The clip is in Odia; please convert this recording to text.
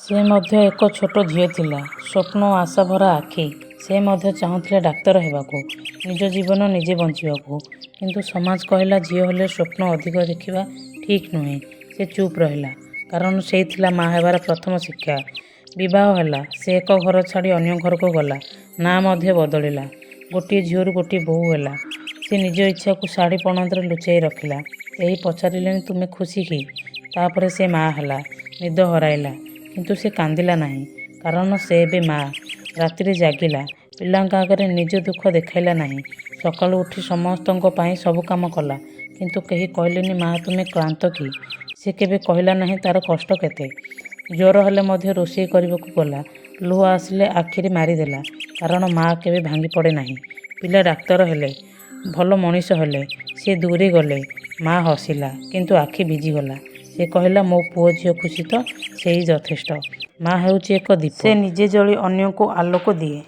ସେ ମଧ୍ୟ ଏକ ଛୋଟ ଝିଅ ଥିଲା। ସ୍ୱପ୍ନ ଓ ଆଶା ଭରା ଆଖି। ସେ ମଧ୍ୟ ଚାହୁଁଥିଲା ଡାକ୍ତର ହେବାକୁ। ନିଜ ଜୀବନ ନିଜେ ବଞ୍ଚିବାକୁ। କିନ୍ତୁ ସମାଜ କହିଲା, ଝିଅ ହେଲେ ସ୍ୱପ୍ନ ଅଧିକ ଦେଖିବା ଠିକ୍ ନୁହେଁ। ସେ ଚୁପ୍ ରହିଲା। କାରଣ ସେଇ ଥିଲା ମା ହେବାର ପ୍ରଥମ ଶିକ୍ଷା। ବିବାହ ହେଲା। ସେ ଏକ ଘର ଛାଡ଼ି ଅନ୍ୟ ଘରକୁ ଗଲା। ନାଁ ମଧ୍ୟ ବଦଳିଲା। ଗୋଟିଏ ଝିଅରୁ ଗୋଟିଏ ବୋହୂ ହେଲା। ସେ ନିଜ ଇଚ୍ଛାକୁ ଶାଢ଼ୀ ପଣତରେ ଲୁଚାଇ ରଖିଲା। କେହି ପଚାରିଲେନି, ତୁମେ ଖୁସି କି? ତା'ପରେ ସେ ମା ହେଲା। ନିଦ ହରାଇଲା। କିନ୍ତୁ ସେ କାନ୍ଦିଲା ନାହିଁ। କାରଣ ସେ ଏବେ ମା। ରାତିରେ ଜାଗିଲା। ପିଲାଙ୍କ ଆଗରେ ନିଜ ଦୁଃଖ ଦେଖାଇଲା ନାହିଁ। ସକାଳୁ ଉଠି ସମସ୍ତଙ୍କ ପାଇଁ ସବୁ କାମ କଲା। କିନ୍ତୁ କେହି କହିଲେନି, ମା, ତୁମେ କ୍ଳାନ୍ତ କି? ସେ କେବେ କହିଲା ନାହିଁ ତା'ର କଷ୍ଟ କେତେ। ଜ୍ୱର ହେଲେ ମଧ୍ୟ ରୋଷେଇ କରିବାକୁ ଗଲା। ଲୁହ ଆସିଲେ ଆଖିରେ ମାରିଦେଲା। କାରଣ ମା କେବେ ଭାଙ୍ଗିପଡ଼େ ନାହିଁ। ପିଲା ଡାକ୍ତର ହେଲେ। ଭଲ ମଣିଷ ହେଲେ। ସେ ଦୂରେଇ ଗଲେ। ମା ହସିଲା। କିନ୍ତୁ ଆଖି ଭିଜିଗଲା। ସେ କହିଲା, ମୋ ପୁଅ ଝିଅ ଖୁସି ତ, ସେଇ ଯଥେଷ୍ଟ। ମା ହେଉଛି ଏକ ଦୀପ। ସେ ନିଜେ ଜଳି ଅନ୍ୟକୁ ଆଲୋକ ଦିଏ।